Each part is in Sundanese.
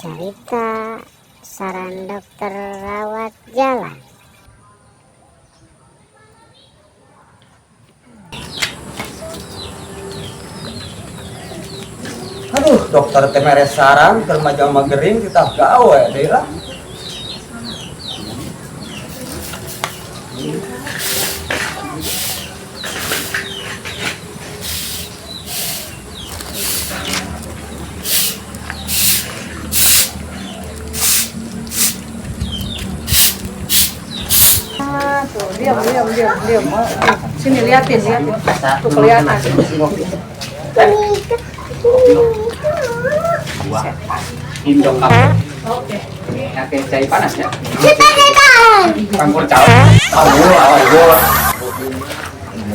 Carita saran dokter rawat jalan. Aduh, dokter teh mere saran keur mah gering kita gawe deui lah. Tuh, diam, diam, diam, diam. Sini liatin, liatin. Tuh kelihatan. Oke. Oke, cai panas ya. Kita tekan. Campur cawe. Awal.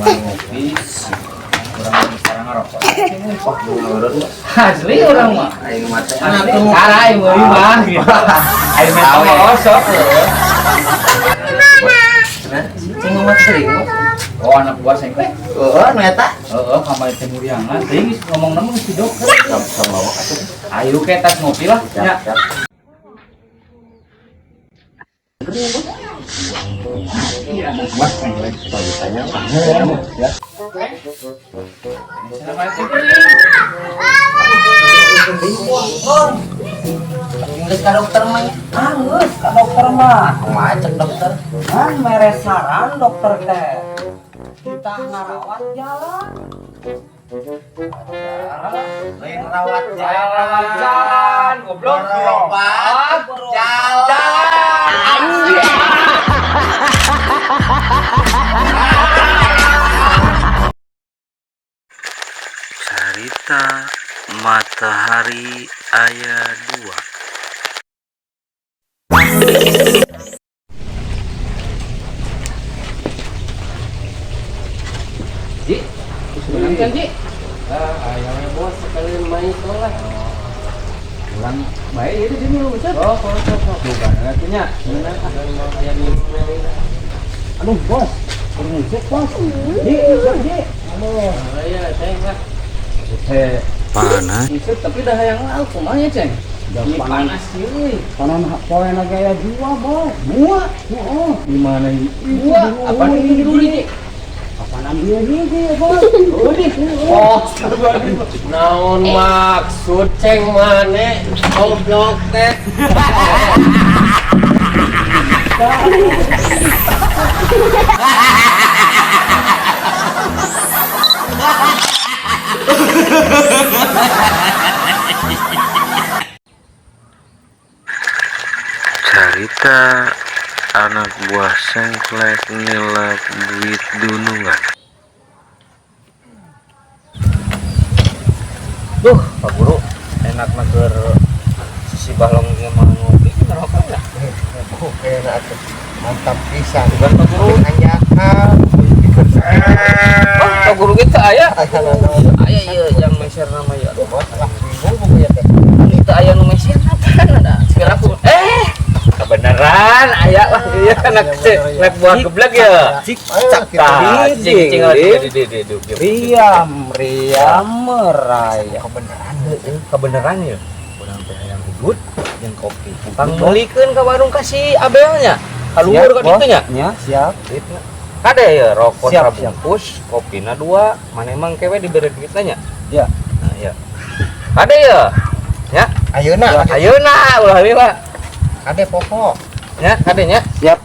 Ngopi. Kurang sekarang ngerokok. Asli orang mah. Aing mah teh. Asli cara aing meuli mah gitu. Aing mah osok. Cing mah sering. Oh, anak buah sengklek. Heeh, nu eta. Heeh, kamari teh muriangan. Teuing geus ngomong nama geus di dokter. Sama lawak atuh. Ayo ke tas ngopi lah. Ya. Iya, anak buah sengklek. Ya. Geus ka dokter mah nya. Ah, geus ka dokter mah. Kumaha cek dokter? Kan mere saran dokter teh. Kita ngarawat jalan. Lain rawat jalan. Jalan, goblok. Berobat jalan. Carita Matahari aya 2. Ji, usulan kan Ji? Ah, ayamnya bos sekalian main lah. Urang bae ieu di sini lu Ustaz. Oh, kalau sok. Bukan atunya. Aduh, bos. Kurang bos. Ji, Ji. Aduh, iya, ceng lah. Teh, Panas Buset, tapi dah yang lalu kumaha ceng? Ini panas sih. Panon poe na gaya dua, bos. Dua. Heeh. Di mana ini? Dua. Apa nih dulu nih? Kapanan ieu hiji, bos. Oh, nih. Oh, Naon maksud ceng mane goblok teh. Carita anak buah sengklek nilap duit dunungan. Duh, Pak Guru, enak mah keur sisi balong ge mah ngopi ngerokok enggak? Oke, nah atuh. Mantap pisan. Bukan Pak Guru. Anjakan. Oh, Pak Guru ge teu aya. Aya naon. Aya ieu jang meser nama ieu. Aduh, Bos, lah bingung buku ya teh. teu aya nu meser apaan ada. Segala aku kebenaran aya lah ieu anak anak buah geblek ya. Cik Ayo, cak Tah, cing cing lah di. Riam, riam meraya. Kebenaran Kebenaran ya. Urang teh hayang ugut jeung kopi. Pangmeulikeun ka warung ka si Abelnya. Kaluhur ka ditu nya. Ya, siap. Kade ya rokok Siap, sabungkus, kopina 2, mana emang kewe diberi duitna nya? Ya. Nah, ya. Kade ya. Ya, Ayeuna ayeuna ulah lila. kade pokok. Ya, kade nya. Siap.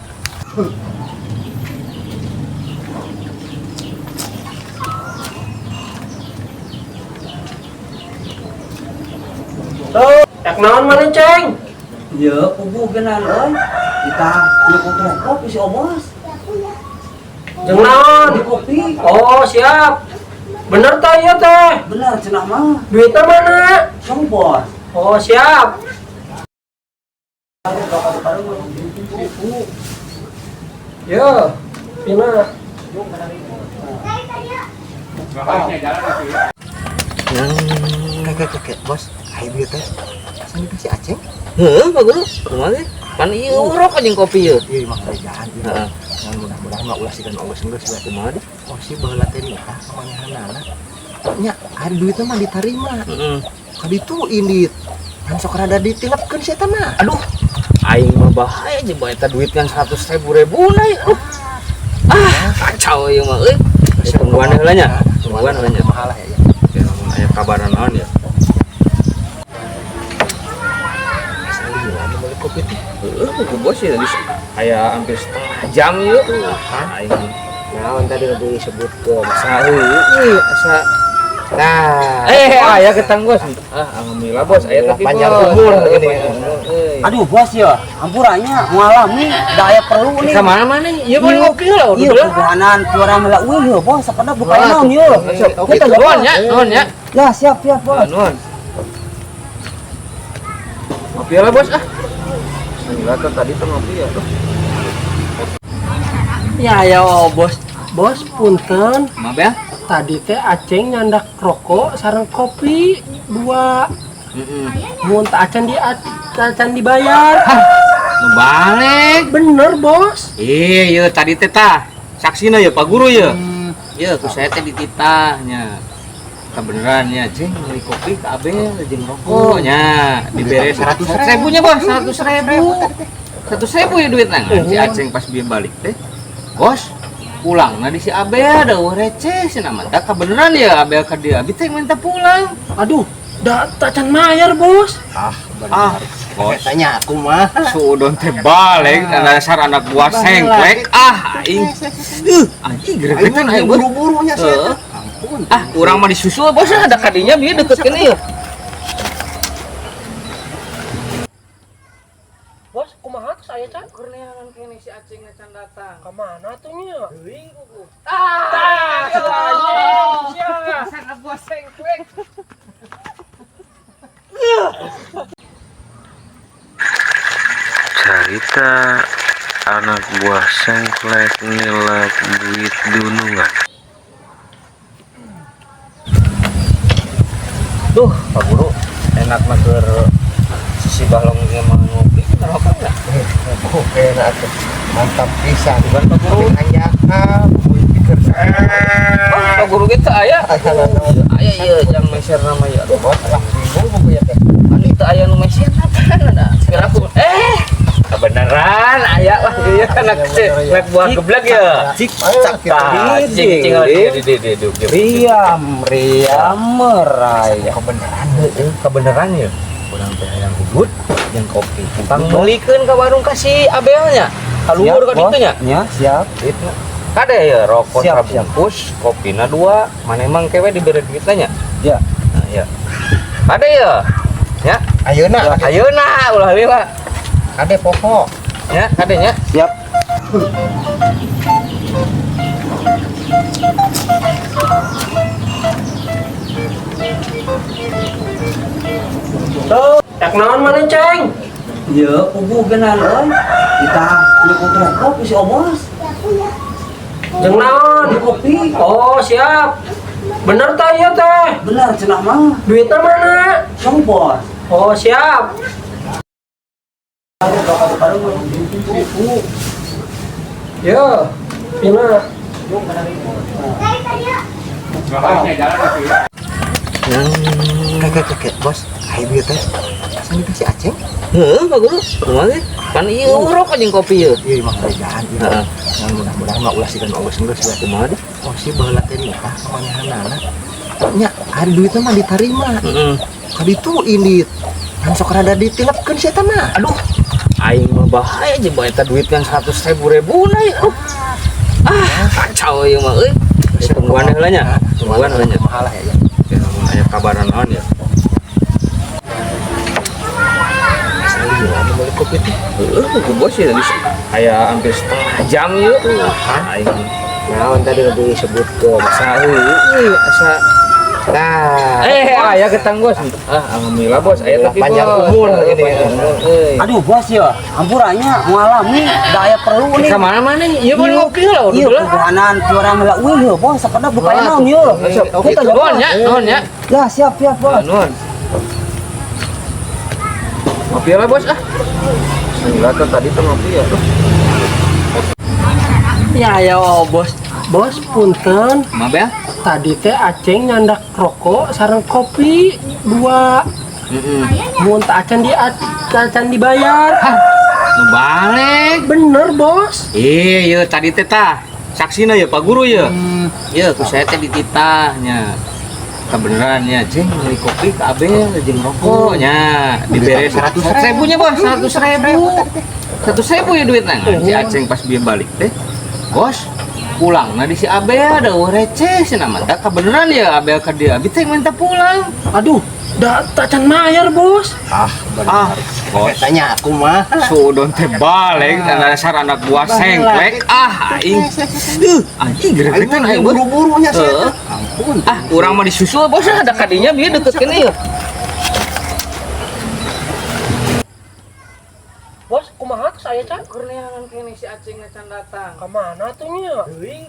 Tak naon mane ceng? Ya, puguh genan euy. Kita nyokot rokok si obos. Jeung naon? Di kopi. Oh, siap. Bener teh ieu teh. Bener cenah mah. Duitnya mana? Song bos. Oh, siap. Yo, Pina. Kakek kakek bos, ayo ieu teh. Asa itu si Aceng? Heeh, Pak Guru. Kumaha sih? Pan ieu rokok jeung kopi ieu. Ieu mah kerjaan ieu. Heeh. Ngan mudah-mudahan mah ulah sigan geus geus we. Kumaha deh? Oh si baheula teh nikah ka manehanana. Nya, ari duitna mah ditarima. Heeh. Ka ditu indit. Kan sok rada ditilapkeun si eta mah. Aduh, aing mah bahaya jeung bae eta duit yang 100 ribu ribu na ya. Ah, kacau ieu mah euy. Tungguan heula nya. Tungguan heula nya. Mahal lah ya. Ya lamun aya kabaran naon ya. Beli kopi teh. Heeh, ku bos ya tadi aya hampir setengah jam yeuh. Aing Naon tadi udah disebutkeun. asa euy asa Nah, aya ketang bos. Ah, alhamdulillah bos, aya tapi panjang bos. umur gini. Euy. Aduh bos ya, ampurannya mengalami da aya perlu nih. Ka mana-mana ieu boleh ngopi lah Iya, udah. bukanan curang heula euy ya bos, sakedap buka naon ieu. Kita Nuhun ya, nuhun ya. Ya, siap siap bos. Nuhun. Ngopi lah bos ah. Gila tuh tadi tuh ngopi ya. Ya ya oh, bos. Bos punten, Maaf ya. tadi teh Aceng nyandak rokok sareng kopi dua. Heeh. Mun teu acan di acan dibayar. Nu balik. Bener bos. Iya, iya tadi teh tah. Saksina ya Pak Guru ya. Iya, ku saya teh dititahnya. Kebenaran ya, jeung beli kopi ke Abel jeung rokok nya. Dibere 100 ribu nya bos, 100 ribu. 100 ribu ya duit nang. Si Aceng pas dia balik teh. Bos, pulang nah di si Abel ada receh cenah mah. Tah kebenaran ya Abel ka dia. Abi teh minta pulang. Aduh, da acan mayar bos. Ah, Ah, bos. Katanya aku mah. Suudon teh balik dasar anak buah sengklek. Ah, aing. Anjing gregetan aing bos. Buru-burunya sih. Heeh. Ampun. Ah, urang mah disusul bos ada kadinya bieu deket kene ieu. Bos, kumaha tuh saya can? Kurneangan kene si Aceng can datang. Ka mana tuh nya? Teuing kuku. Ah, anjing, sia. Anak buah sengklek. Carita anak buah sengklek nilap duit dunungan. Duh, Pak Guru, enak mah keur sisi balong ge mah ngopi ngerokok enggak? Oke, nah tuh. Mantap pisan. Bukan Pak Guru. Hanjakal, pikir Oh, Pak Guru ge teu aya. Aya naon. Aya ieu jang meser nama ya. Aduh, Bos, ah, bingung buku ya teh. anu teu aya nu meser apaan ada. Kira aku kebenaran aya lah ieu anak anak buah geblek ya. Cik cak, Tah, cing cing di. Riam riam meraya. Kebenaran. Heeh, kebenaran ya. Urang teh hayang udut jeung kopi. Pang meulikeun ka warung ka si Abelnya. Ka luhur ka ditu nya. Ya, siap. Duitna. Kade ya rokok Siap, siap. sabungkus, kopina dua, mana emang kewe dibere duitna nya? Ya. Nah, ya. Kade ya. Ya, Ayeuna, ayeuna ulah lila. kade pokok. Ya, kade nya. Siap. Tuh, yak naon mana ceng? Ya, puguh genan euy. Kita nyukut rokok ku si Obos. Jeung naon? Beli kopi. Oh, siap. Bener tah ieu teh. Bener cenah mah. Duitnya mana? Song bos. Oh, siap. Yo, Pina. Kakek kakek bos, ayo bieu teh. Asa teh si Aceng? Heeh, Pak Guru. Kumaha sih? Pan ieu rokok jeung kopi ieu. Ieu mah kerjaan ieu. Heeh. Ngan mudah-mudahan mah ulah sigan geus geus ya. Kumaha deh? Oh si baheula teh nikah kamanehannana. Nya, ari duitna mah ditarima. Heeh. Kaditu indit. Kan sok rada ditilapkeun si eta mah. Aduh, aing mah bahaya jeung bae eta duit yang 100 ribu ribu na ya. Aduh. Ah, kacau ieu mah euy. Tungguan heula nya. Tungguan heula nya. Mahal lah ya. Ya, lamun aya kabaran naon ya. Beli kopi teh. Heeh, ku bos ya tadi aya hampir setengah jam ieu. Aing Naon tadi udah disebutkeun. asa euy asa Nah, aya ketang bos. Ah, alhamdulillah bos, aya tapi Panjang bos. umur gini. Panjang umur euy. Aduh bos ya, ampurannya mengalami da aya perlu nih. Ka mana-mana ieu boleh ngopi lah Iya, udah. bukanan curang heula euy ya bos, sakedap buka naon ieu. Kita Nuhun ya, nuhun ya. Ya, siap siap bos. Nuhun. Ngopi lah bos ah. Gila tuh tadi tuh ngopi ya. Ya ya oh, bos. Bos punten, Maaf ya. tadi teh Aceng nyandak rokok sareng kopi dua. Mun teu acan di acan dibayar. Hah, nu balik. Bener, Bos. Iya, iya tadi teh tah. Saksina ya Pak Guru ya. Iya, ku saya teh dititah nya. Kebenaran nya, cing beli kopi ke Abel jeung rokok nya. Dibere 100.000 nya, Bos, 100.000. 100.000 ya duitna. Si Aceng pas dia balik teh, Bos, pulang nah di si Abel ada receh cenah mah. Tah kebenaran ya Abel ka dia. Abi teh minta pulang. Aduh, da teu acan mayar, Bos. Ah, bener. Ah, bos. Tanya aku mah. Sudon teh balik dan dasar anak buah sengklek. Ah, aing. Anjing gregetan aing bos. Buru-burunya sih. Heeh. Ampun. Ah, urang mah disusul bos ada kadinya bieu deket kene ya. Bos, kumaha tuh saya can? Kurneangan kene si Aceng acan datang. Ka mana tuh nya? Teuing.